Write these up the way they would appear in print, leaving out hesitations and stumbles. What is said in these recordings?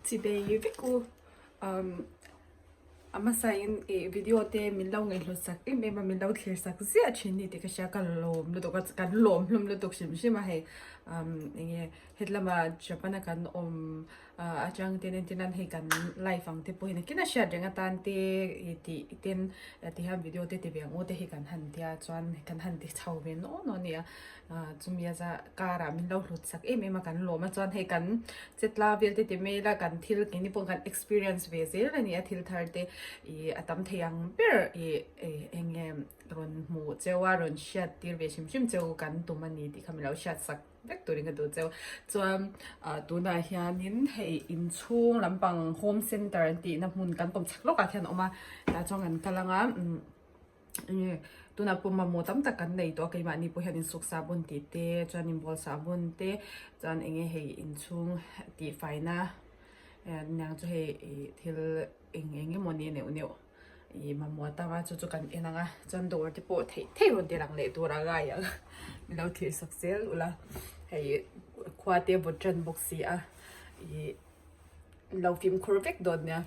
Chibei vek u umm a hmasain ih video te min lo ngaihhlut sak em em a min lo thlir sak ziah thin ni tih ka hria ka lawm lutuk a kan lawm hlawm lutuk hrim hrim a hei umm eng nge hetlama Japan a kan awm ah atang ten entir nan hei kan life ang te pawh hi nakin a hriat reng atan te ih tih ten ti hian video te ti ve ang u te hi kan han tia chuan kan han ti chho ve naw naw a ni a. Ah chumi a za karah min lo hlut sak em em a kan lawm a chuan hei kan chetla vel te ti mai ila kan thil keini pawh kan experience ve zel a ni a thil thar te ih a tam thei ang ber ih eng nge rawn hmuh cheu a rawn hriat tir ve hrim hrim cheu kan tum a ni tih kha min lo hriat sak vek turin ka duh cheu chuan ah tunah hianin hei inchhung lampang home center an tihna hmun kan kawm chhak lawkah khian a awm a tah chuan kan kal ang a umm. Enge tunah pawh mamawh tam tak kan nei tawh a keimahni pawh hian insuk sahbawn tih te chuan inbual sahbawn te chuan enge hei inchhung tihfaina niang chu hei ih thil eng eng emaw ni neuh neuh ih mamawh tam a chu chu kan en ang a chuan dawr te pawh theih theih rawn ti lang leh tur a ngai ang min lo thlir sak zel ula hei khua te vawt tan bawk si a ih. Lo fimkhur vek dawn nia.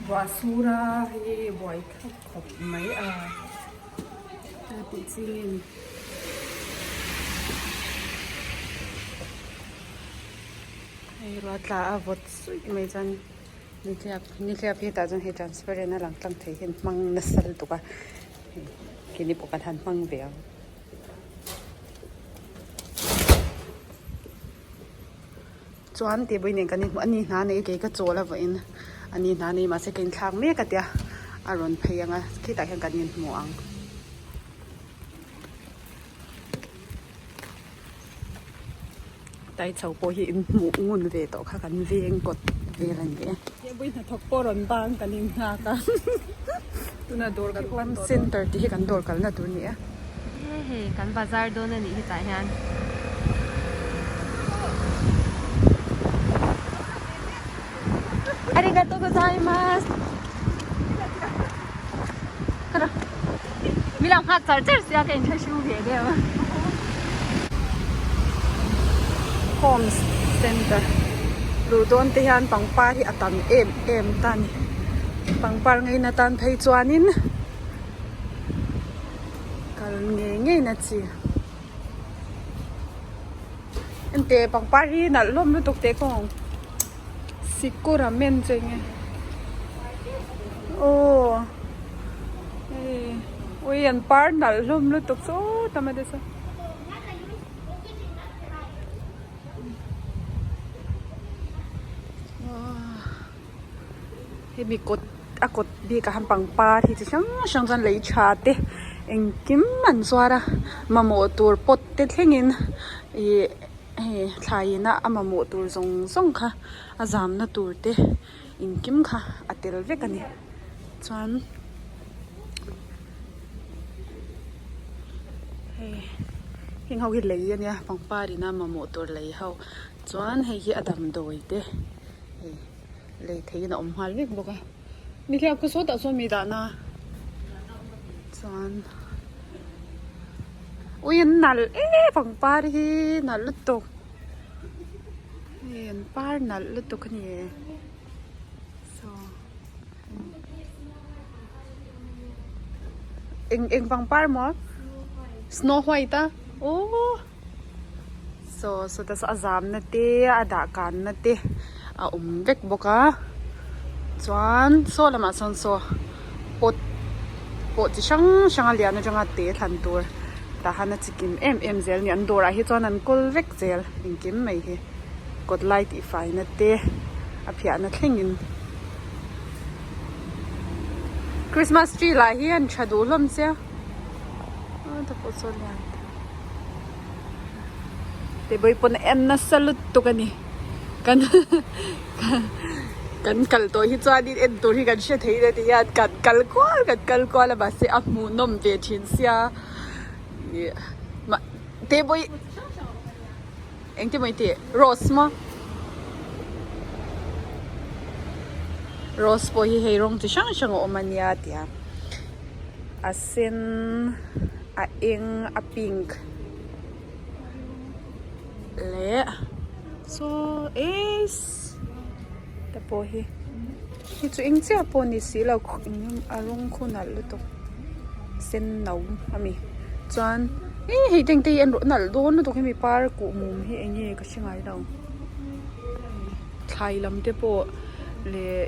Buah sur a hei buai thlap khawp mai a a tih chi nge ni. Hei ruah tla a vawt suih mai chuan nihliap nihliap hi tah chuan hei transparent a lang tlang thei hian hmang nasa lutuk a keini pawh kan han hmang ve ang. Chuan table nen kan inhmu a ni hna nei kei ka chawl a vawiin a ni hna nei mahse ka inthlak mek a tia a rawn phei ang a khitah hian kan inhmu ang. Tai chho pawh hi inhmuh ngun ve tawh kha kan veng kawt vel a ni e. Table hnathawk pawh rawn bang kan inghak a tunah dawr kan pan tawh dawn. Center tih hi kan dawr kalna tur a ni e. He hei kan bazar dawn a nih hi tah hian. Arigatou gozaimasu. Mi lo nghak char char sia ka inthlahrung ve deuh. Home center luh dawn te hian pangpar hi a tam em em ta a ni. Pangpar ngaina tan phei chuanin kal ngei ngei na chi. Enteh pangpar hi nalh hlawm lutuk teh kawng sikura men chu eng nge aw hei ui an par nalh hlawm lutuk sawta mai te saw. Hemi kawt a kawt bikah hian pangpar hi chi hrang hrang chuan lei tha te engkim an zuar a mamawh tur pot te thlengin ih hei thlai ina a mamawh tur zawng zawng kha a zamna tur te engkim kha a tel vek a ni chuan hei heng ho hi lei a nia pangpar ina mamawh tur lei ho chuan hei hi a damdawi te hei. Lei theihin a awm nghal vek bawk a nihliap khaw sawtah sawn mi dahna chuan ui an nalh em pangpar hi nalh lutuk hei an par nalh lutuk a ni e saw eng eng pangpar maw snow white a aww. Saw sawta saw a zamna te a dahkanna te a awm vek bawk a chuan saw lamah sawn saw pot pawh chi hrang hrang a lian atanga te thlan tur tah hian a chikim em em zel a ni an dawrah hi chuan an kawl vek zel engkim mai hi kawt lai tih faina te a phiahna thlengin christmas tree lah hi an tha duh hlawm sia a ta pawh saw lian. Tebawih pawn a en nasa lutuk a ni kan kan kal tawh hi chuanin en tur hi kan hre thei a ti hian kan kal kual kan kal kual a mahse a hmuhnawm ve thin sia ih mah tebawih engtin maw i tih rose maw rose pawh hi hei rawng chi hrang hrang a awm a nia tia a sen. A eng a pink leh. Saw eiss te pawh hi hi chu eng chiah pawh ni si lo a rawng khu nalh lutuk sen no a mi chuan ih hei te engte hi en rawh nalh dawn lutuk hemi par kuh mum hi eng nge ka hre ngai lo thlai lam te pawh leh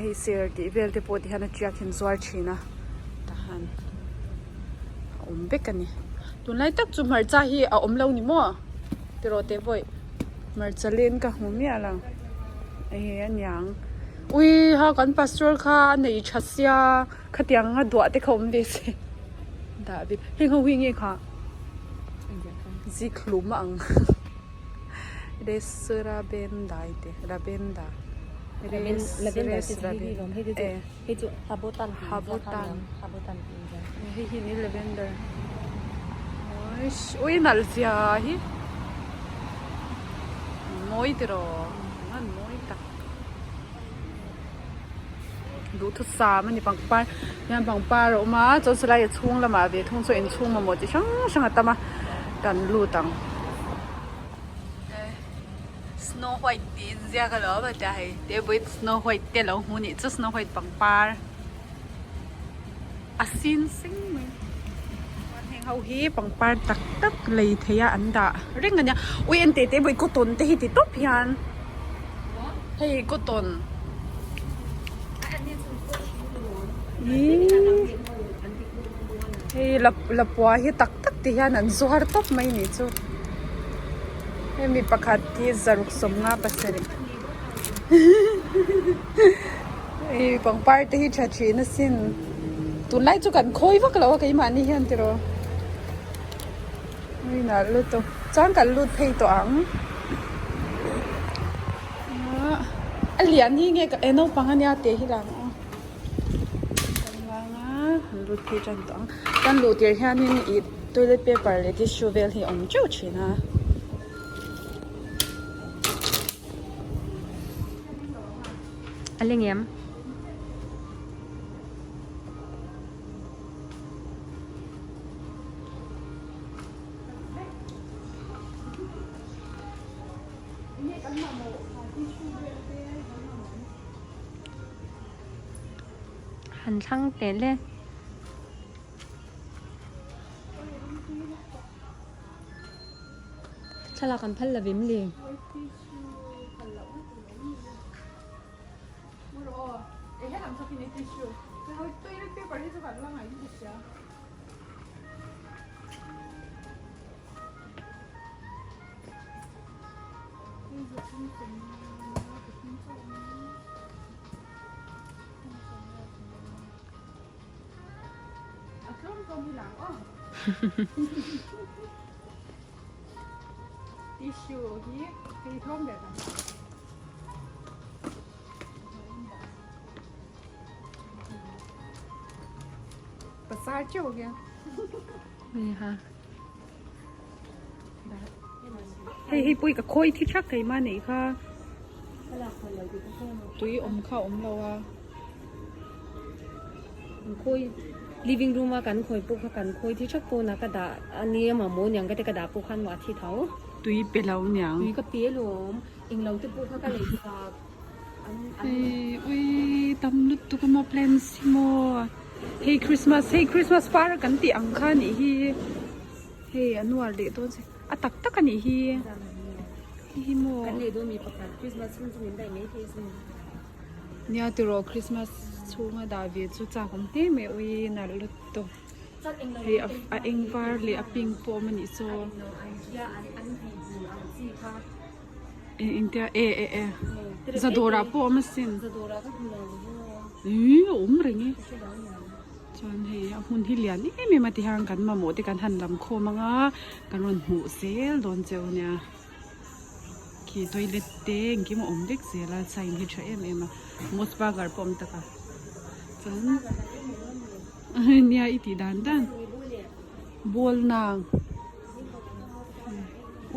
hei ser tih vel te pawh ti hian a tiak hi an zuar thin a tahan a awm vek a ni. Tunlai tak chu hmarcha hi a awm lo ni maw? Tiraw teh vawi hmarcha len ka hmu miah lo eng a niang ui ha kan pastor kha a nei tha sia khatiang a duah te kha awm ve se dah bik heng ho hi nge kha zikhlum a ang Resrabendai te Rabenda Resrabenda. Hei chu Habotan tih in ziak kha aniang, Habotan tih in ziak. Hei hi ni lavender. Ui nalh zia hi. Mawi tiraw an mawi tak. Duhthusam a ni pangpar hian pangpar a awm a chuan sawlai a chhung lamah ve thung chuan inchhung mamawh chi hrang hrang a tam a kan lut ang. Snow white tih in ziak alawm a tia hei te vawiin snow white te alo hmu nih chu snow white pangpar a sin seng mai chuan heng ho hi pangpar tak tak lei theih a an dah reng ania ui en teh teh vawi cotton te hi ti tawp hian hei cotton ihh hei lapua hi tak tak ti hian an zuar tawp mai nih chu. Hemi pakhat hi zaruk sawmnga pasarih hei pangpar te hi tha thin asin tunlai chu kan khawi vak lo a keimahni hian tiraw hei nalh lutuk chuan kan lut phei tawh ang ahh a lian hi nge ka eh naupang ania tih hi lang aw kan lut phei tan tawh ang kan luh tir hianin ih toilet paper leh tissue vel hi a awm teuh thin a. A leng em? Han thlang teh le. Thlalak an phal lovim le. Hei hi pui ka khawi thi thak keimah neih kha tui awm kha a awm lo a. Khawi living room a kan khawi pawh kha kan khawi thi thak pawn a ka dah a nia mamawh niang ka ti ka dah pawh khan a thi tho. Tui pe lo niang. Tui ka pe alawm englo te pawh kha ka lei chak. Hei ui tam lutuk a maw plants hi maw hei Christmas hei Christmas par kan tih ang kha a nih hi hei a nuar leh dawn si a tak tak a nih hi hei hi maw Kan leh dawn mi pakhat Christmas chhung chu min daih mai thei sin. Nia tiraw Christmas chhunga dah ve chu chak awm hle mai ui nalh lutuk hei a eng var leh a pink pawh awm a nih chu. Eng eng te a e e e zadawrah pawh a awm asin ih a awm reng e chuan hei a hmun hi lian em em a ti hian kan mamawh te kan han lam khawm ang a kan rawn hmuh zel dawn cheu ania khi toilet te engkim a awm vek zel a sign hi tha em em a mos burger pawh a awm tak a chuan nia i tih dan dan ball nang.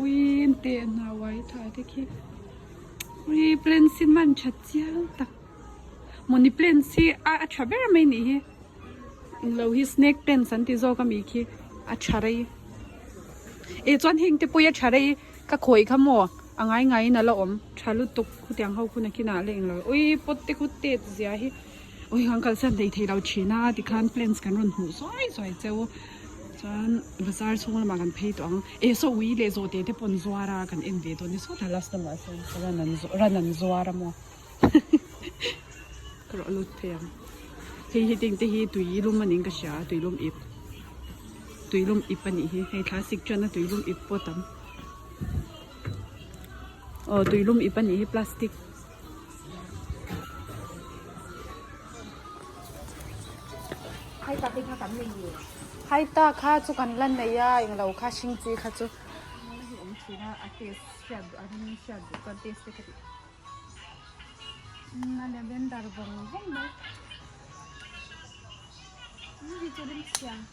Uiin teh hna uai tha te khi ui plants hi man tha chiang tak mawni plants hi a a tha ber mai nih hi englo hi snake plants an ti zawk ami khi a tha rei eh chuan heng te pawh hi a tha rei. Ka khawih kha maw a ngai ngaiin a la awm tha lutuk khutiang ho khuna kinah la englo ui pot te khu tet zia hi ui kan kalsan thei thei lo thin a tikhan plants kan rawn hmuh zuai zuai cheu chuan bazar chhung lamah kan phei tawh ang eh saw ui leh zawhte te pawh an zuar a kan en ve dawn ni sawtah last lamah sawn ran an ran an zuar a maw ka rawh lut phei ang hei hi ting te hi tui lum a niin ka hria tui lum ip tui lum ip a nih hi hei thla sik chuan a tui lum ip pawh a tam aw tui lum ip a nih hi plastic. Hai ta kha chu kan la nei a englo kha hring chi kha chu. A lavender vawng vawng mai hi chu rim chhiang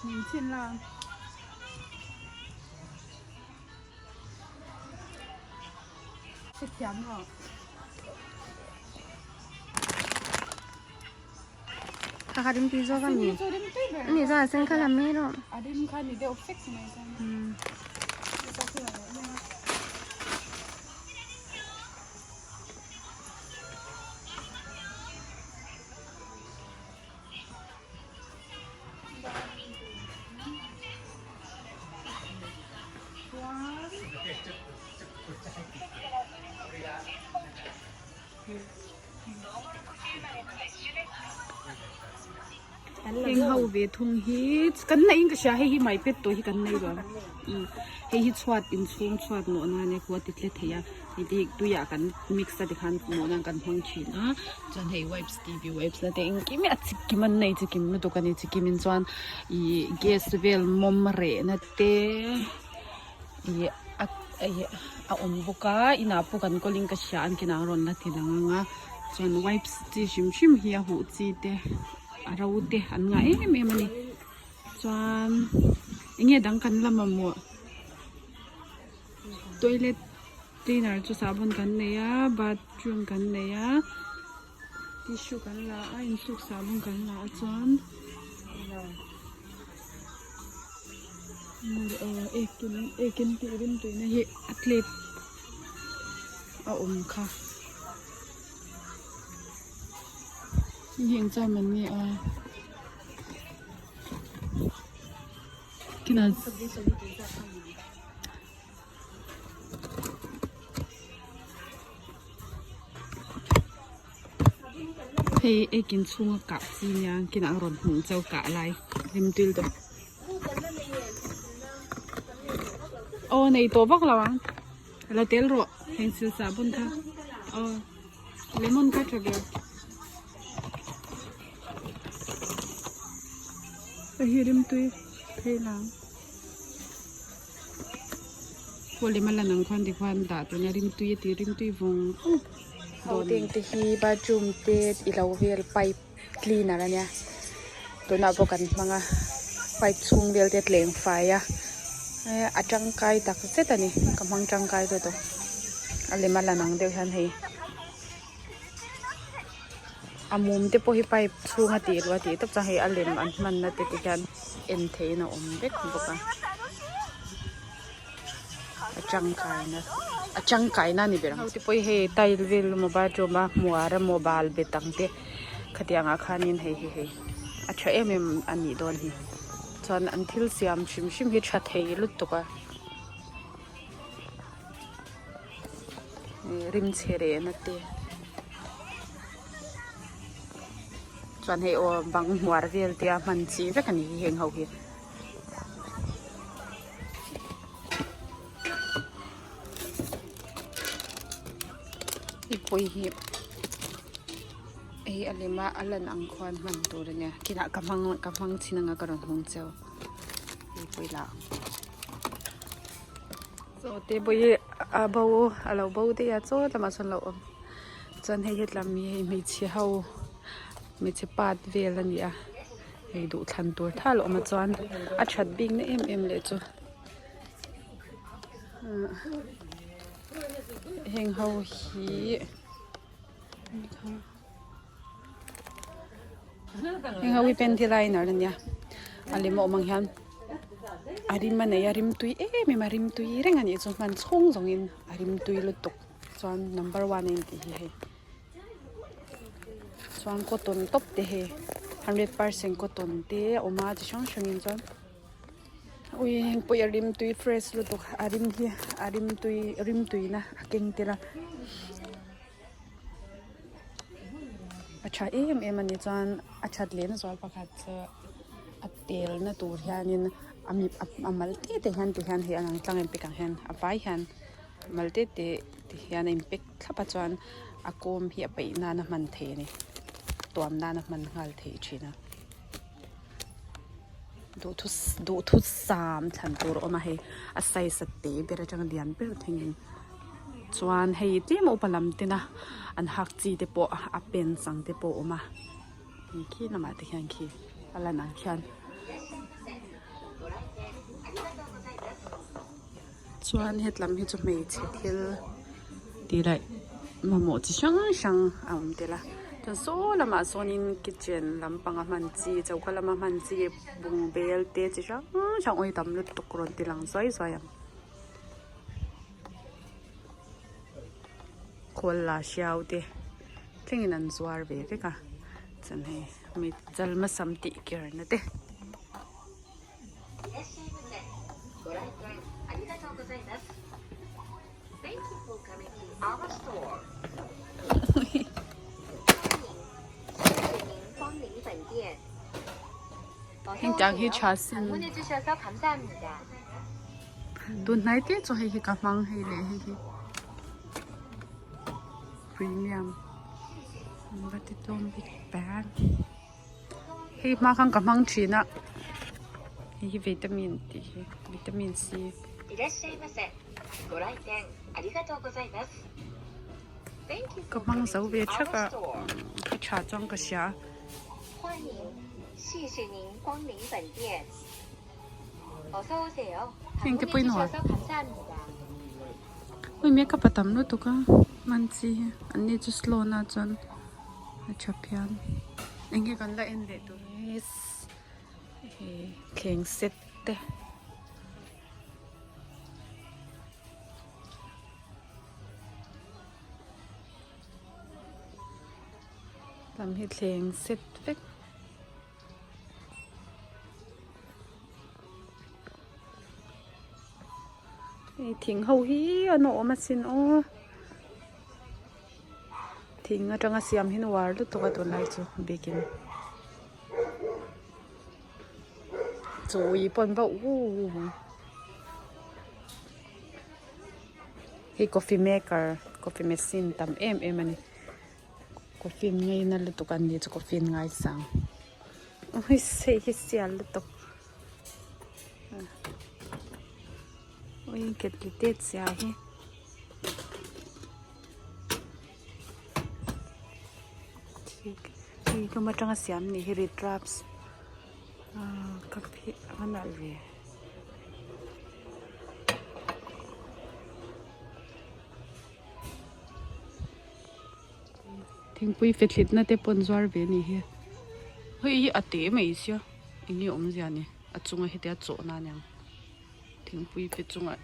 min chhin la hrethiam rawh. Kha kha rim tui zawk a ni. Ani chuan a sen kha la mai rawh. A rim kha ni deuh fek mai chuan. Heng ho ve thung hi kan neih in ka hria hei hi mai pet tawh hi kan nei lo umm hei hi chhuat inchhung chhuat nawh nan e khua ti tle thei a hei te hi tuiah kan mix a tikhan nawh nan kan hmang thin a chuan hei wipes t v wipes na te engkim hi a chikim an nei chikim lutuk a ni chikim in chuan ihh gas vel mawm reh na te ih a ih a awm bawk a inah pawh kan kawl in ka hria an kinah rawn la ti lang ang a chuan wipes chi hrim hrim hi a huh chi te a ro te an ngah em em a ni chuan eng nge dang kan la mamawh toilet cleaner chu sahbawn kan nei a bathroom kan nei a tissue kan la a insuk sahbawn kan la a chuan ekin tih rim tuihna hi a tlep a awm kha heng chuan man nge a kinah. Hei ekin chhunga kah chi nia kinah a rawn hmuh chau kah lai rimtuil deuh aw nei tawh vak lo ang la tel rawh heng sil sahbawn kha aw lemon kha tha ve hei hi rimtui phei lang. Pawh lem a lan ang khuan tikhuan dah tuna rimtui a ti rimtui vawng vawng Ho teng te hi bathroom te i lo vel pipe cleaner a nia tunah pawh kan hmang a pipe chhung vel te a tleng fai a a tangkai tak zet a ni ka hmang tangkai lutuk a lem a lan ang deuh hian hei. A mum te pawh hi pipe chhung a tih luh a tih tawp chuan hei a lem an hmanna te ti hian en theihin a awm vek bawk a a tangkaina a tangkaina a ni ber ang ho te pawh hi hei tile vel emaw bathroom a hmuar emaw bal bet ang te khatiang ah khanin hei hi hei a tha em em a nih dawn hi chuan an thil siam hrim hrim hi tha thei lutuk a. Rim chhe rehna te chuan hei aw bang hmuar vel te a hman chi vek a ni hi heng ho hi. Hei pawh hi hei a lem a a lan ang khuan hman tur a nia kinah ka hmang ka hmang chhin anga ka rawn hmang cheu hei pawh i la ang. Chaw te pawh hi a bo a lo bo daih a chaw lamah sawn a lo awm chuan hei hetlam hi hei hmeichhe ho hmeichhe part vel a ni a hei duhthlan tur tha lo awm a chuan a that bik na em em leh chu heng ho hi heng ho hi panty liner a nia a lem a awm ang hian. A rim a nei a rimtui em em a rimtui reng a nih chu hman chhung zawngin a rimtui lutuk chuan number one a intih hi hei chuan cotton tawp te hei 100% cotton te a awm a chi hrang hrangin chuan ui heng pawh hi a rimtui fresh lutuk a rim hi a rimtui rimtui na a keng tel a. A tha em em a ni chuan a that lehna zual pakhat chu a telna tur hianin a mi a mal te te hian ti hian hei a lang tlang a inpek ang hian a vai hian mal te te ti hian a inpek thlap a chuan a kawm hi a peih nana hman theih a ni tuam nana hman nghal theih thin a duhthu duhthusam thlan tur a awm a hei a size a te ber atanga lian ber thlengin. Chuan hei tlem a upa lam tena an hak chi te pawh a pants ang te pawh a awm a khi lamah te khian khi a lan ang khian chuan hetlam hi chu hmeichhe thil tih leh mamawh chi hrang hrang a awm tel a chuan saw lamah sawnin kitchen lampanga hman chi choka lama hman chi bungbel te chi hrang hrang awi tam lutuk rawn ti lang zuai zuai ang. Khawl la hriau te thlengin an zuar ve vek a chuan hei mi chalma sam tih ker na te. Heng hi tha sin. Tun hnai te chu hei hi ka hmang hei leh hei hi premium an va ti tlawm bik bang hei hma khan ka hmang thin a hei hi vitamin tih hi vitamin C. Ka hmang zo ve thak a ka tha chuan ka hria. Heng te pawhin haw ui makeup a tam lutuk a hman chi hi an ni chu slow na chuan a tha phian eng nge kan la en leh tur hei thleng set te. Tam hi thleng set vek. Hei thing ho hi an awm asin aw thing atanga siam hi nuar lutuk a tunlai chu bikin chaw ui pawn va u hei coffee maker coffee machine tam em em a ni. Coffee ngaina lutuk an ni chu coffee an ngaisang hei hi sial lutuk ui ketli te chhia hi hei hlum atanga siam ni hi rit raps ah cup hi a nalh ve. Thingpui fethlit na te pawh an zuar ve a nih hi hei hi a te mai sia eng nge awmzia ni a chunga hetia chawhna a niang thingpui fe chungah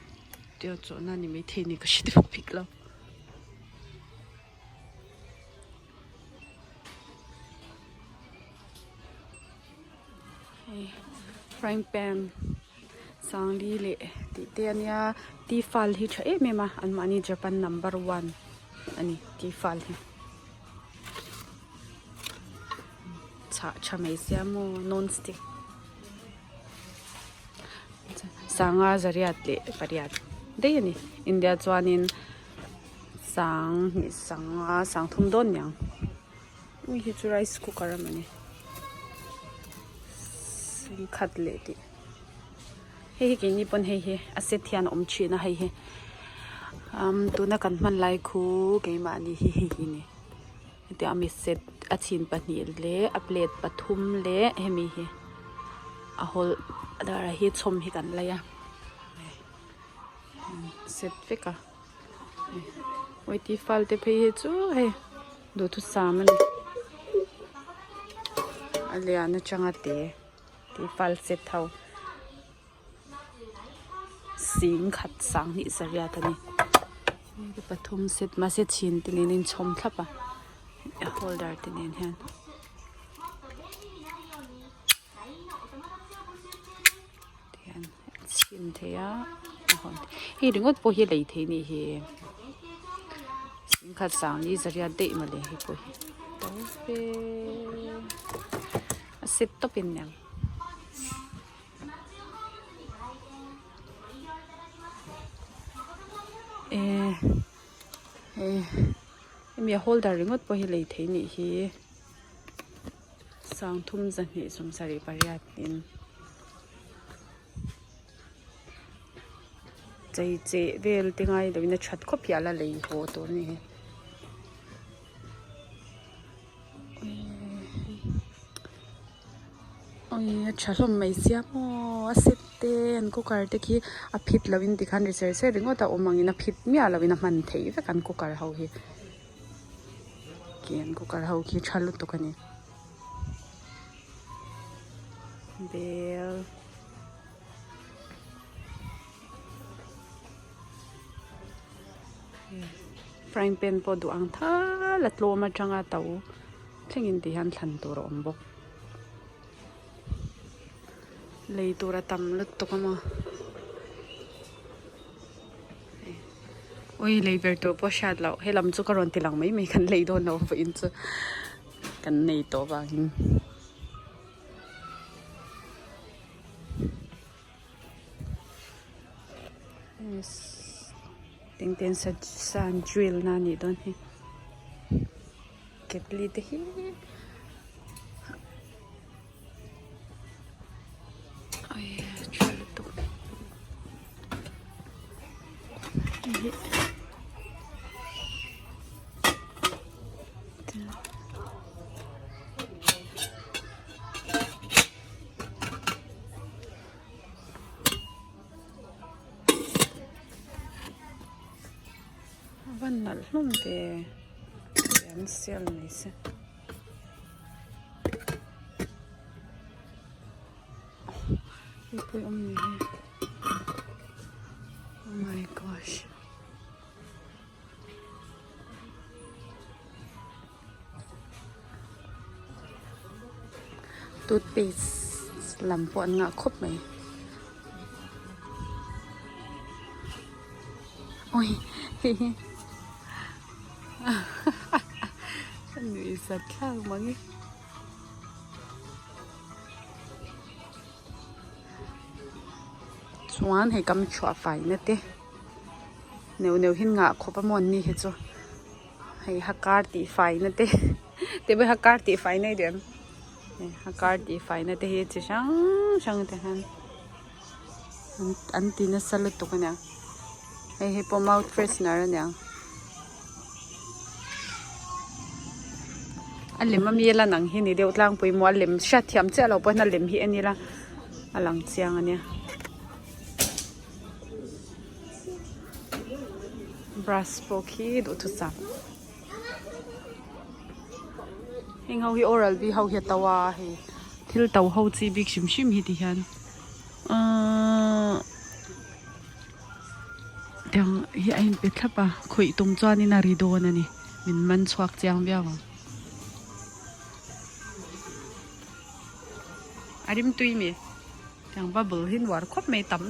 tia chawhna a ni maithei a ni ka hre deuh bik lo. Hei frying pan sangli leh tih te a nia tea fal hi tha em em a anmahni Japan number one a ni tea fal hi chhah tha mai sia maw non stick sanga zariat leh pariat daih a ni India chuanin sang hnih sanga sang thum dawn niang. Ui hi chu rice cooker a mawni khat leh tih hei hi keini pawn hei hi a set hian a awm thin a hei hi umm tuna kan hman lai khu keimahni hi hei hi a ni hetiang ami set a chhin pahnih leh a plate pathum leh hemi hi a hawlh dar ah hi chhawm hi kan lei a set vek a. Ui ti fal te phei hi chu hei duhthusam a ni a lian atanga te ti fal set ho. Singkhat sanghnih zariat a ni. Pathum set mahse chhin te nen a inchhawm thlap a holder te nen hian. Tihian a chhin thei a a hawn theih hei ringawt pawh hi lei theih a nih hi singkhat sangli zariat daih mawle hei pawh hi to ve a set tawp in aniang. Eh eh hemi a holder ringawt pawh hi lei theih a nih hi. Sangthum zahnih sawmsarih pariat in chei cheh vel te ngai lo in a that khawp hi a la lei haw tur a ni hi. Awii a tha hlawm mai sia maw a set te an cooker te khi a phit lo in tikhan ri ser ser ringawt a awm ang in a phit miah lo in a hman theih vek an cooker ho hi. Khi an cooker ho khi tha lutuk a ni. Bel. Frying pan pawh duh ang thal a tlawm atanga to thlengin ti hian thlan tur a awm bawk. Lei tur a tam lutuk a maw. Ui lei ber tur pawh hriat loh he lam chu ka rawn ti lang mai mai kan lei dawn lo vawiin chu kan nei tawh vangin. Engtin sa drill na anih dawn hi ketli te hi. A van nalh hlawm ve an sial mai se. Mipui awm ni hi oh my gosh toothpaste lam pawh an ngah khawp mai ui hei hi a nuih zat thlak mang e. Chuan hei kam chhuah faina te neuh neuh hi ngah khawp a maw an ni hi chu hei hakar tih faina te te pawh hi hakar tih faina i duh em hei hakar tih faina te hi chi hrang hrang te hian an ti nasa lutuk a nia hei hi pawh mouth freshener a nia. A lem ami a lan ang hi ni deuh tlangpui maw a lem hriat thiam chiah loh pawhin a lem hi en ila a lang chiang a nia. Brush pawh khi duhthusam. Heng ho hi oral b ho hi a to a hei thil to ho chi bik hrim hrim hi ti hian ahh. Tiang hi a inpe thlap a khawih tum chuanin a ri dawn a ni min man chhuak chiang viau ang. A rim tui mi tiang bubble hi nuar khawp mai tam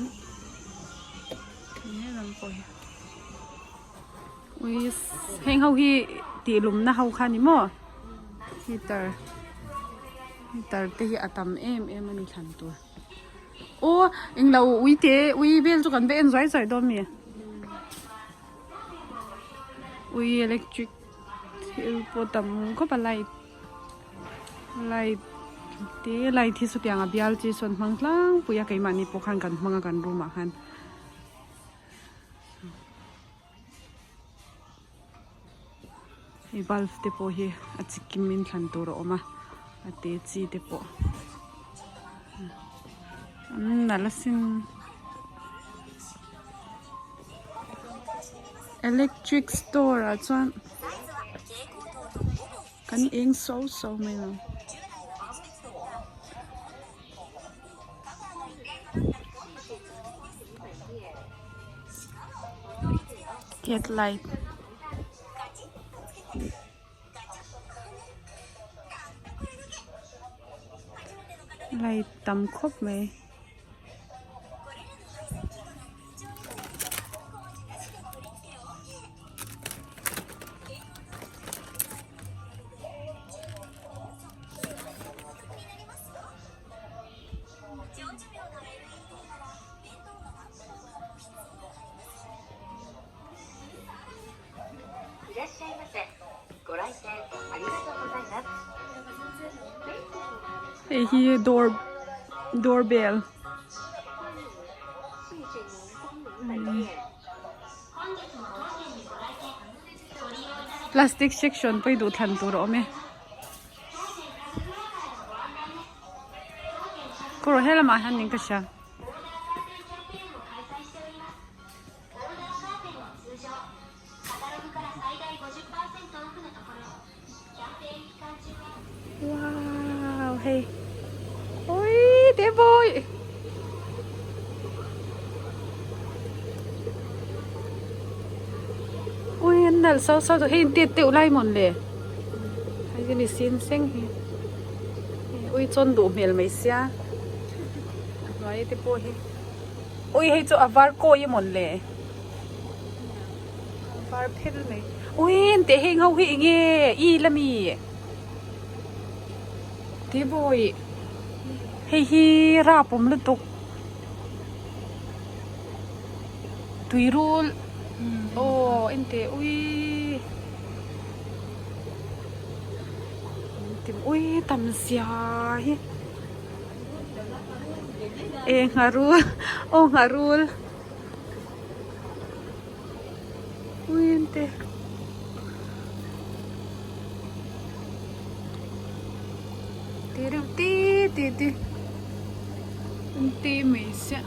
he lam pawh hi ui heng ho hi tih lumna ho kha ni maw heater heater te hi a tam em em a ni thlan tur. Aw englo ui te ui vel chu kan va en zuai zuai dawn mi ui electric thil pawh tam khawp a light light te light hi sawtiang a bial chi sawn hmang tlangpui a keimahni pawh khan kan hmang a kan room ah khan. Hei bulb te pawh hi a chi kim in thlan tur a awm a a te chi te pawh an nalh asin electric store ah chuan kan eng so so mai lo. Headlight. Light tam khawp mai. Hei hi door door bell plastic section pawh hi duhthlan tur a awm e. Kawr helamah hian niin ka hria. Wow hei ui te bawih ui an nalh sau sau tawh hei an tet deuh lai mawn le hei hi ni sin seng hi ui chawn duh hmel mai sia a hnuai te pawh hi. Ui hei chu a var kawi a mawn le a var phel mai ui enteh heng ho hi enge i la mi tebawih hei hi rap awm lutuk tuirul aw enteh ui ui tam zia hi. E ngharul aw ngharul uiin te ti reuh ti ti ti an ti mai siah.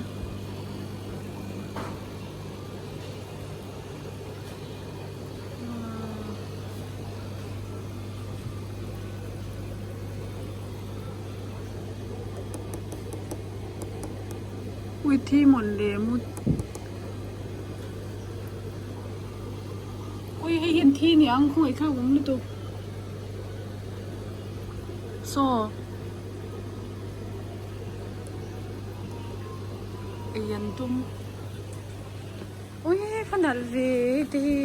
Ui thi mawn le mut ui hei hian thi ni ang khawngaih thlak awm lutuk saw ei an tum ui ka nalh ve te hi.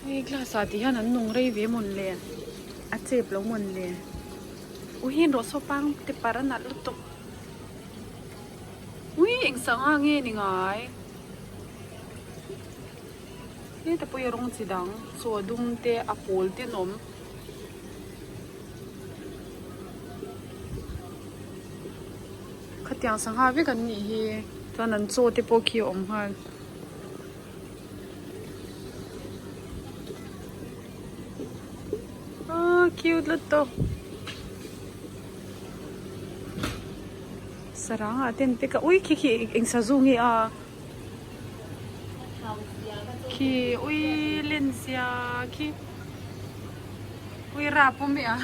Hei glass ah ti hian an nung rei ve mawn le a chep lo mawn le ui heng rawh saw pang te par a nalh lutuk ui eng sangha nge ni ngai heta pawh hi rawng chi dang chaw dum te a pawl te an awm. Khatiang sangha vek an nih hi chuan an chaw te pawh khi a awm nghal. Aaa cute lutuk sarang ah te an pek a ui khi khi eng sazu nge a khi ui len zia khi. Ui rap awm e a.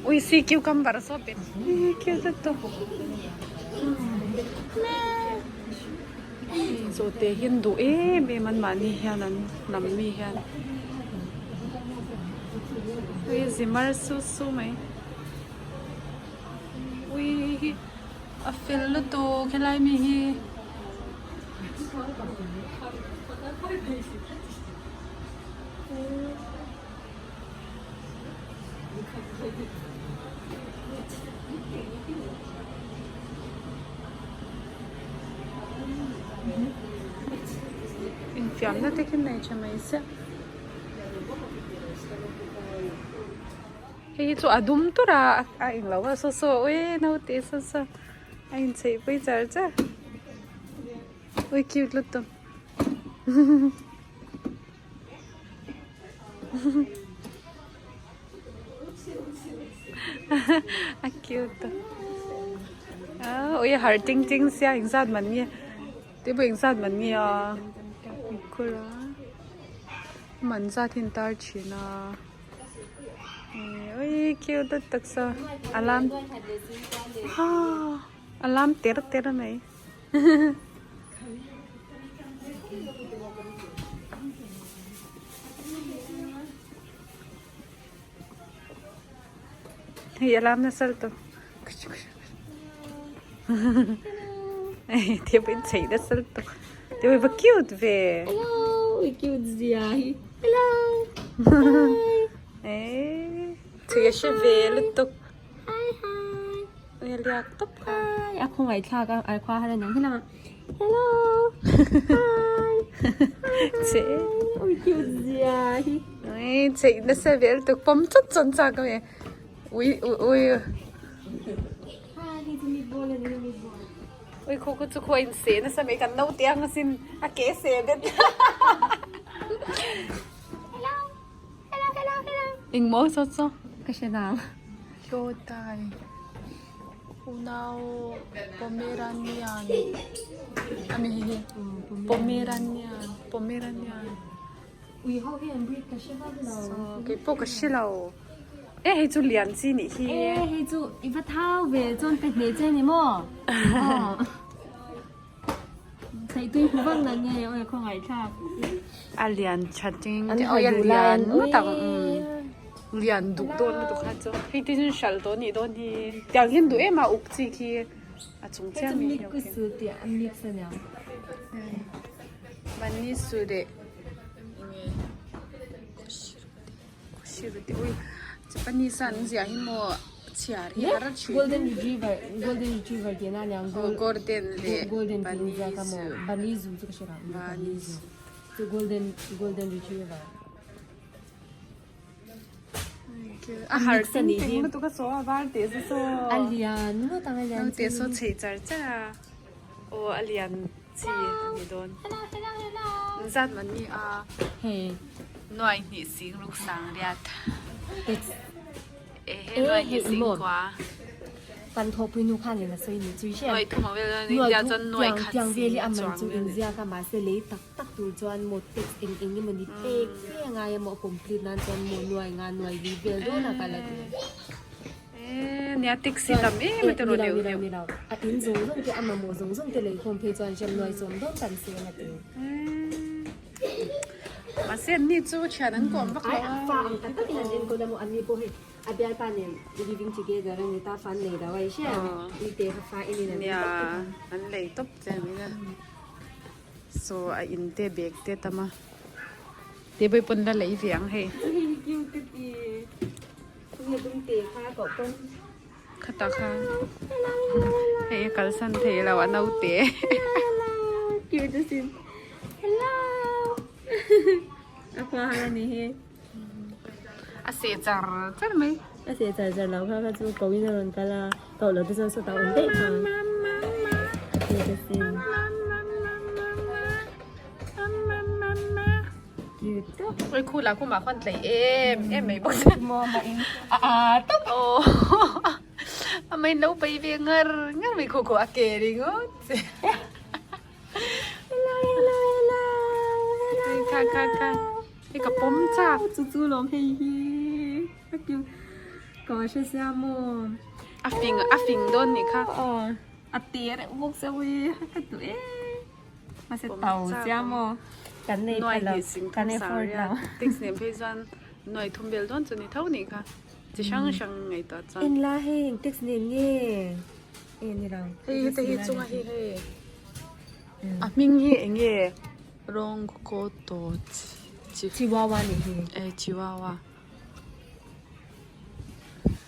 Ui sea cucumber saw pet cute lutuk. Zawhte hi an duh em em an mahni hian an hnam mi hian. Ui zimar su su mai. Ui hei hi a fel lutuk helai mi hi. Infiamna te khi nei tha mai sia. Hei hi chu a dum tur a a englo a saw saw ui naute saw saw a inchei pui char char ui cute lutuk a cute. Ui a harh ting ting sia engzat man nge te pawh engzat man nge a khur a man zat hi an tar thin a ui cute deuh tak saw a lam a lam ter ter mai. Hei a lam nasa lutuk hei te pawh in chei nasa lutuk te pawh hi va cute ve hello i cute zia hi hello eh chei a hre ve lutuk hi hi ui a liak tawp kha hi a khawngaih thlak a ai khua har a niang helama hello hi che ui cute zia hi ui chei nasa ve lutuk pawm chawt chawt chak a mi ui ui ui hi hei chu meatball a ni meatball ui khu khu chu khu a inseh nasa mai kan naute ang asin a ke seh bet hello hello hello hello engmaw saw saw ka hre nang Hlawtai unau Pomeranian ami hei hi Pomeranian Pomeranian Ui ho hi an breed ka hre vak lo. Saw keipawh ka hre lo e hei chu lian chi nih hi. E hei chu i va thau ve chuan pe hneh che ni maw. Theih tui hmu vak na nge awi khawngaih thlak. A lian tha ting te awi a lian ngawt ang umm lian duh dawn lutuk kha chu hei te chu hral tawh anih dawn hi tiang hian duh em a uk chi khi a chung chiah mi hi Mani su leh enge Khushirute ui Japanese a an ziah hi maw chhiar hi har a thin. Golden retriever golden retriever tih na aniang aw golden leh golden tih an ziak a maw bunny zu chu ka hre lo bunny zu chu golden golden retriever a har ting ting lutuk a saw a var teh chu saw a lian ngawt ang a lian naute saw chei char char a aw a lian chi a ni dawn hello hello hello zat man ni a hei nuai hnih sing ruk sang riat e he nuai hnih sing kua kan thawhpui nu khan in a sawi ni chui hriat nuai thum ang vel a ni tia chuan nuai khat tiang vel hi a man chuang chu in ziak a mahse lei tak tak tur chuan maw text eng eng emaw ni pek fe a ngai a maw a complete nan chuan maw nuai nga nuai li vel dawn a ka la ti. Eee nia taxi tam em a ti rawn neuh neuh. Ni lo a in zawng zawng te a mamawh zawng zawng te lei khawm phei chuan hrem nuai sawm dawn kan sen a ti. Mahse an ni chu thian an kawm vak lo a. Fa ang tak takin an enkawl a maw an ni pawh hei a bialpa nen living together a ni ta fa an nei lo a i hria i te kha fa en in an Nia an lei tawp che a ni na saw a in te bag te tam a te pawh i pawn la lei ve ang hei. Cute ti. Khata kha hei a kalsan thei lo a naute a seh char char mai a seh char char lo kha kha chu ko in a rawn kal a koh loh te chuan sawtah a awm daih kha Oi khu lah khumah khuan tleih em em mai bawk sia a a tawp aw a mai lo pai ve ngar ngar mai khaw khaw a ke ringawt che hello hello hello hei kha kha kha hei ka pawm chak chu chu lawm hei hi a kiu ka hre sia maw a fing a fing dawn nih kha aw a te reuh bawk sia ui ka duh em. Mahse tau chiah maw? Kan nei Nuai pha lo, hnih sing kan thum ei sang afford riat. lo. Tax nen phei chuan nuai thum bel dawn chu ni tho nih kha. Chi hrang hrang ngaihtuah chuan. En la hei eng tax nen nge? E ni lo. Hei hi te hi chunga hi hei. A hming hi eng nge? Rawng kaw to chi. Chihuahua nih hi. E Chihuahua.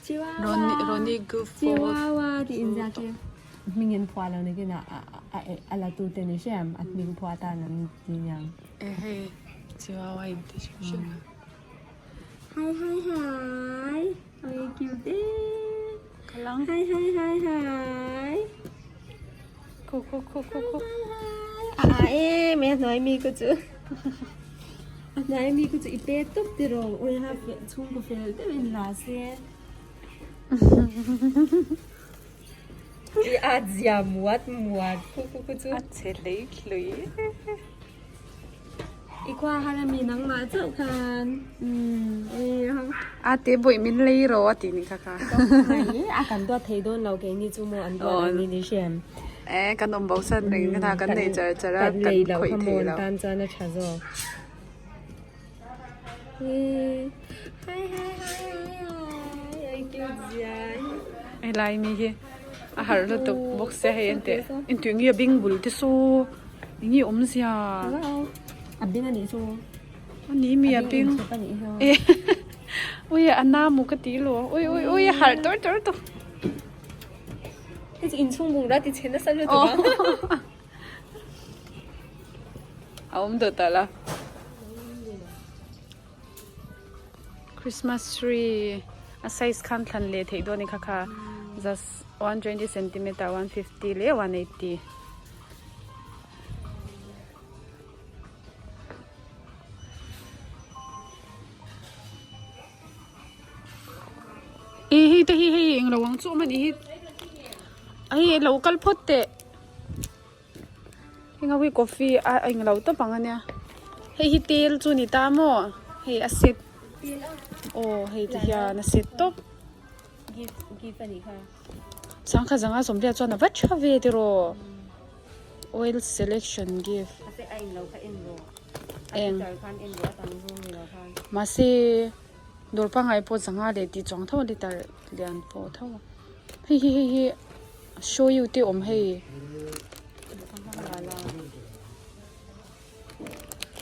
Chihuahua. Ronnie Gufo. Chihuahua tih in ziak hi. Hming in phuah lo nakin a a la tu te ni hriam a hming phuah tan an ti niang. E hei Chihuahua in ti hrim hrim a. Hi hi hi. Oi cute e. Kalang. Hi hi hi hi. Khu khu khu khu khu. A a e me hnuai mi ku chu. A hnuai mi ku chu i pe tup ti rawng ui ha chhungkaw fel deuh in la se. I at zia muat muat khu khu khu chu. A chhe hlei hlui. I khua har ami nangmah chauh khan. A te bawih min lei rawh a tih ni kha kha. A kan duat thei dawn lo keini chu maw an duat ang ni ni hriam. E kan awm bo san reng kha kan nei char char a kan khawih thei lo. Kan tan chuan a tha zawk. Hi hi hi hi ai cute zia. Helai mi hi a harh lutuk bawk sia hei an teh intih nge a bing bul te saw eng nge awmzia. A bing a nih chu. A ni mi a bing e ui a na maw ka ti lo ui ui ui a harh tawr tawr tawh. Hei chu inchhung bungrua ti chhe nasa lutuk a. A awm dawt ta la. Christmas tree a size khan thlan leh theih dawn a ni kha kha just 120 centimeter 150 leh 180. E hei te hi hei englo ang chu awm a nih hi hei lo kal phawt teh heng ho hi coffee a englo tawp ang ania hei hi tel chu a ni ta maw hei a set aw hei ti hian a set tawp. Sangha zanga sawmriat chuan a va tha ve tiraw oil selection gift eng mahse dawr pangngai pawh zanga leh tih chuang tho a liter lian pawh tho a hei hi hei hi show you te awm hei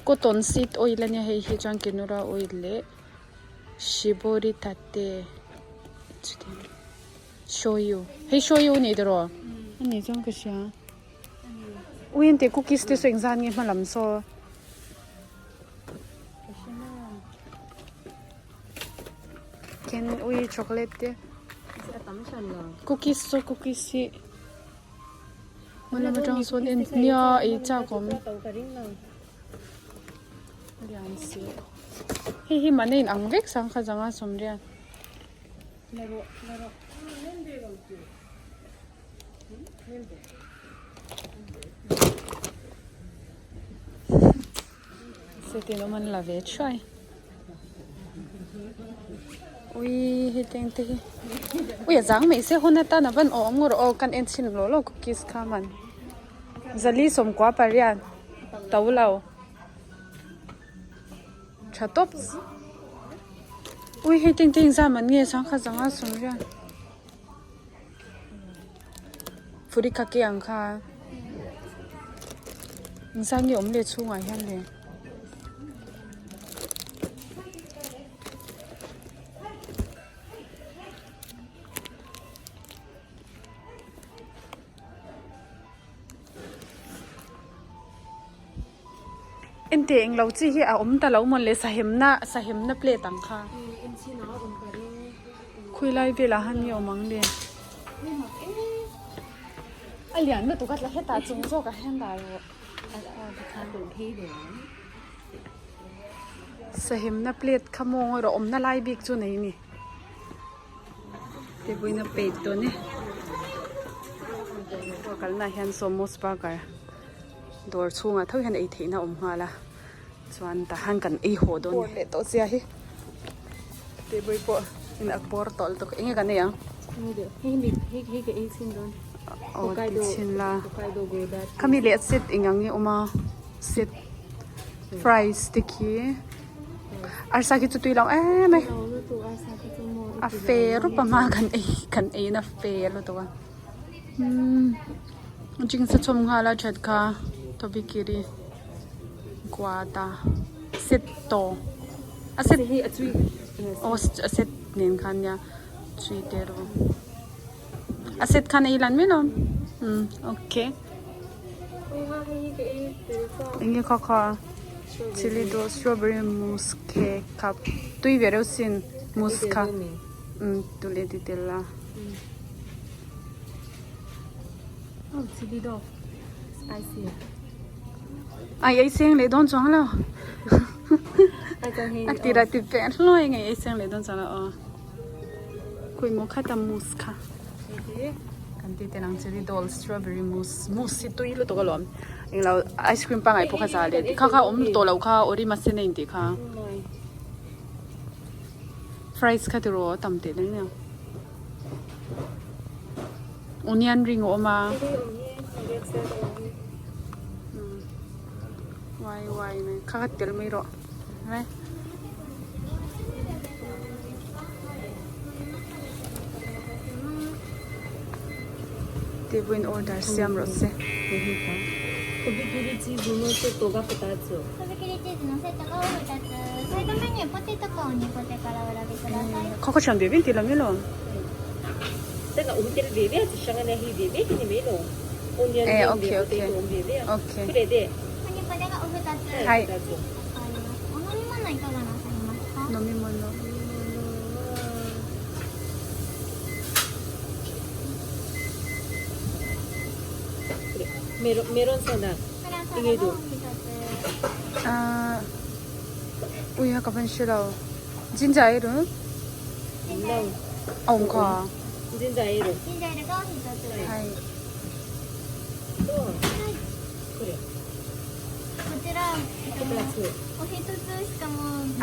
cotton seed oil ania hei hi chuan canola oil leh. Shibori tate Shoyu hei shoyu a ni tiraw a ni chuan ka hria ui an tih cookies te saw engzat nge hma lam saw ken ui chocolate te cookies saw cookies hi hma lam atang sawn en nia ei chak awm. Hei hi mahni in ang vek sangha zanga sawmriat. Setin awm an la ve thuai. Ui hei teng te hi. Ui a zang mai se hun atan a van awm ngawr aw kan en chhin lo lo cookies kha man. Zali sawmkua pariat to lo. Tha tawp. Ui hei teng te engzam an nge sangha zanga sawmriat. Furikake ang kha. Engzam nge awm leh chhungah hian le. Enteh englo chi hi a awm ta lo mawn le sahemna sahemna plate ang kha khawilai velah han nge awm ang le a lian lutuk a tla hetah chung zawk ah hian dah rawh sahemna plate kha maw erawh awmna lai bik chu nei a ni. Tebuina page dawn e kalna hian Somos burger dawr chhungah tho hian ei theihna a awm nghal a chuan tah hian kan ei haw dawn a ni leh tawh zia hi tebui pawh in a bawr tawh lutuk eng nge kan ei ang aw ti chhin la khami leh set eng ang nge awm a set fries te khi. Arsa khi chu tui lo em mai a fe rup a hma kan ei kan ei na fe lutuk a umm ching se chhawm nghal a that kha tobikiri guada set to a set aw a set nen khan nia chui te rawh a set khan ei lan mai lo umm okay. Eng nge kha kha chilli dawh strawberry mousse cake kha tui ve reuh sin mousse kha umm tu leh ti tel a. Ai ei seng leh dawn chuang lo a tirah ti peh hluai nge ei seng leh dawn chuang lo aw khawimaw kha ta mousse kha. Kan ti tel ang chilli dol strawberry mousse mousse hi tui lutuk alawm englo ice cream pangngai pawh kha za leh kha kha awm tawh loh kha orimasen a intih kha fries kha tiraw a tam teh reng nia onion ring a awm a wai wai mai kha kha tel mai rawh. Table in order siam rawh se. Khaw khaw thiam ve ve an ti lo mai lo. Eh okay okay okay. Hai. Ui ha ka van hre lo ginger ale a awm kha hai.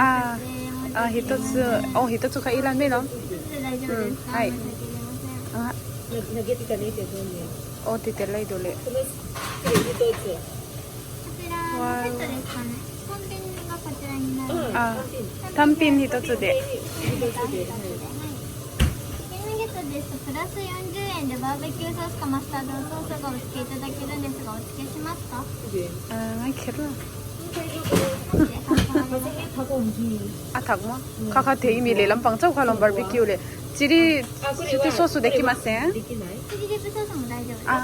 Ah ah hitotsu oh hitotsu kha i lan mai lo um hai ah aw ti tel lai duh leh ah tanpin hitotsu de. A thak maw? Kha kha thei mi lehlam pang chauh kha lawm barbecue leh chili chili sauce chu dekimasen a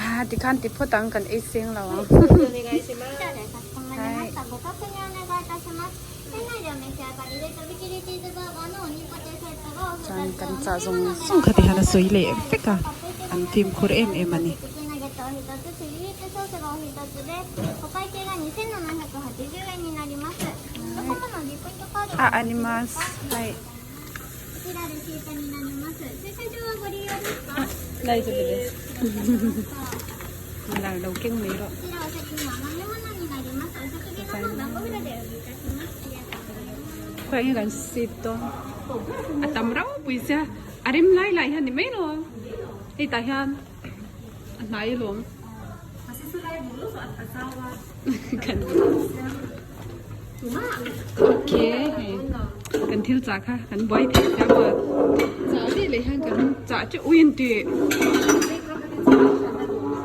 ah tikhan ti phawt ang kan ei seng lo ang. Chuan kan chah zawng zawng kha ti hian a sawi leh vek a, an fimkhur em em a ni. A animals hai. Lo keng mai rawh. Khawi nge kan seat dawn a tam rau pui sia a rem lai lai hian ni mai lo hei tah hian a hnai alawm okay hei kan thil chah kha kan buai thei sia maw chah leh leh hian kan chah teuh ui an tih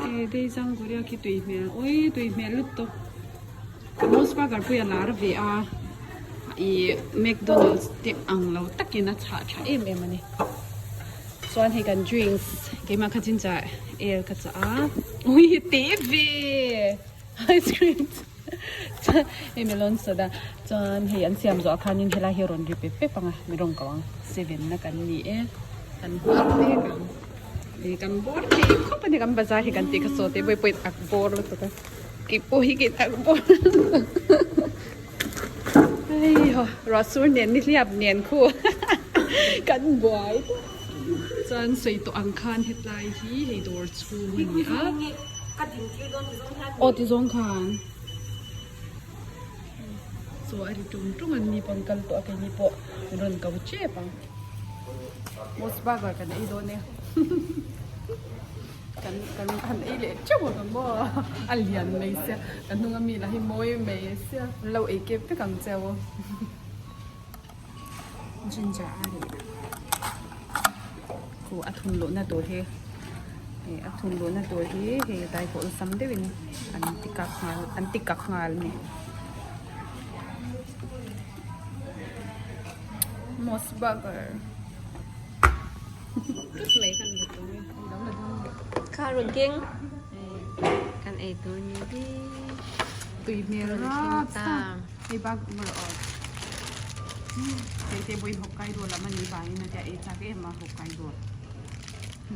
e daizang korea khi tui hmel ui tui hmel lutuk. Mos burger pawh hi a lar ve a ih McDonald's te ang lo takin a chhah tha em em a ni chuan hei kan drinks keimah kha ginger ale ka chah a ui te ve ice cream chuan hei melon soda chuan hei an siam zawh ah khanin helai hi a rawn ri pep pep ang a mi rawng ko ang seven na kan ni e kan nghak mek ang ih kan bawr thei khawp a ni kan bazar hi kan tih kha saw te pawh hi a bawr lutuk a. Kei pawh hi kei tak pawh hei haw ruah sur nen ni hliap nen khu kan buai tawp chuan sawi tawh ang khan hetlai hi hei dawr chhung a ni a aw ti zawng khan chaw a ri tung tung an ni pawn kal tawh a keini pawh min rawn ko tep ang mos burger kan ei dawn e. Kan kan han ei leh teuh ang ang maw a lian mai sia ka hnung ami lah hi mawi mai sia an lo ei kep vek ang cheu ginger a ri khu a thun luh na tur hi hei a thun luh na tur hi hei dai pawh awlsam deuhin an ti kak nghal an ti kak nghal a ni mos burger. Kha rawn keng kan ei tur ni hi tui hmel rap sa hei bak rawh aw hei te pawhin Hokkaido lam a nih vangin a tia ei chak em a Hokkaido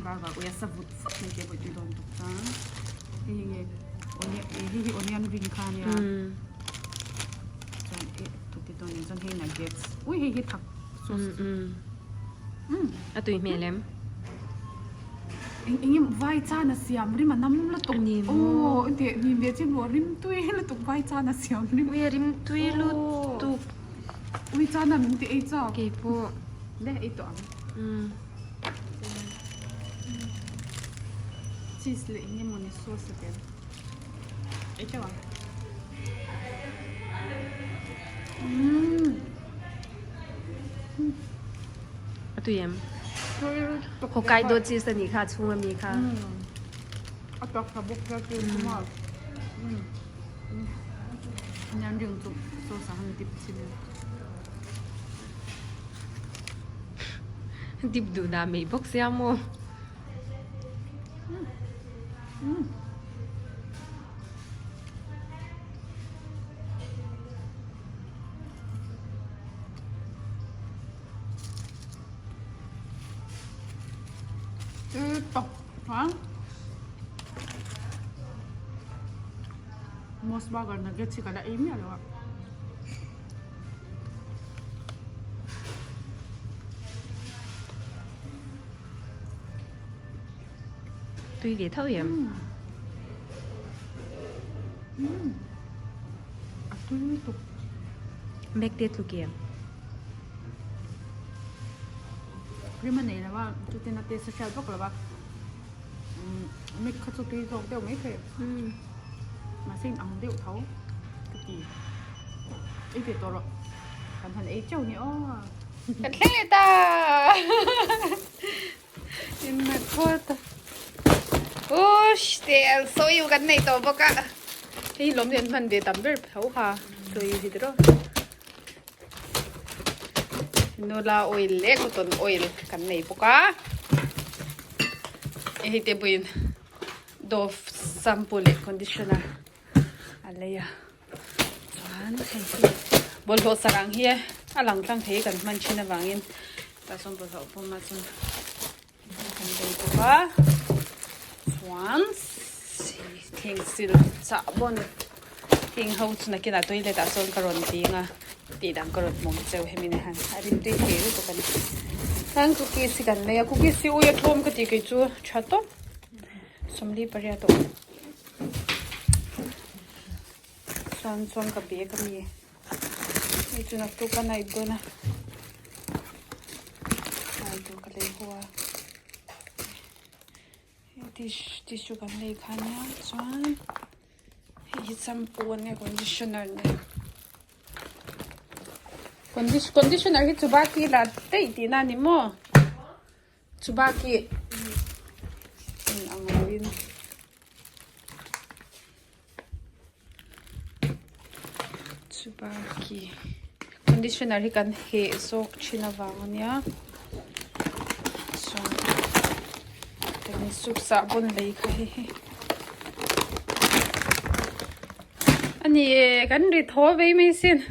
burger ui a sa vut vut mai te pawh tui dawn tuk ta hei hi nge onion hei hi onion ring kha ania chuan e tuti. dawn a ni chuan hei nuggets ui hei hi thak sauce A tui hmel em? Eng eng em vai chan a siam rim a nam lutuk aw teh ni ve chin maw rim tui lutuk vai chan a siam rim ui a rim tui lutuk ui chan a min ti ei chak keipawh le ei tawh ang cheese leh eng emawni sauce a tel ei teuh ang A tui em? Hokkaido cheese a nih kha a chhung ami kha. A tak tha bawk sia chu kuma. Onion ring chu sauce ah han dip chhin ila. Dip duh dah mai bawk sia maw. Mos burger nuggets hi ka la ei miah lo a. Tui ve tho em? A tui lutuk. Mac te tluk em? Rim a nei lo a, chutin a taste a hriat vak lo a. Mac kha chu tui zawk deuh mai thei. Mahse in ang deuh tho ka ti. Ei ve tawh rawh. Kan han ei teuh ni aw. Kan thleng leh ta! In a khawt a. Ush te soyu kan nei tawh bawk a. Hei lawm nen hman ve tam ber tho kha soyu hi tiraw. Canola oil leh cotton oil kan nei bawk a. Hei te pawhin dove shampoo leh conditioner a lei a. Chuan hei hi bawlhhlawh sarang hi a lang tlang thei kan hman thin avangin tah chuan bawlhhlawh pawm ah chuan kan bei bawk a chuan thleng sil chah bawn heng ho chu nakinah toilet ah chuan ka rawn ding a tih dan ka rawn hmu ang cheu hemi ni han a rim tui thei lutuk a ni chuan cookies hi kan lei a cookies hi ui a tlawm ka tih kei chu tha tawp 48 a awm. Chuan chuan ka bag a mi hei chu naktuk a night dawn a nai tur ka lei ho a hei tissue kan lei kha nia chuan hei hi shampoo ania conditioner nen conditioner hi chubaki la daih tihna a ni maw. Chubaki eng ang loin chubaki conditioner hi kan heh zawk thin avang ania chuan kan insuk sahbawn lei kha hei hi a ni e kan ri thaw vei mai sin.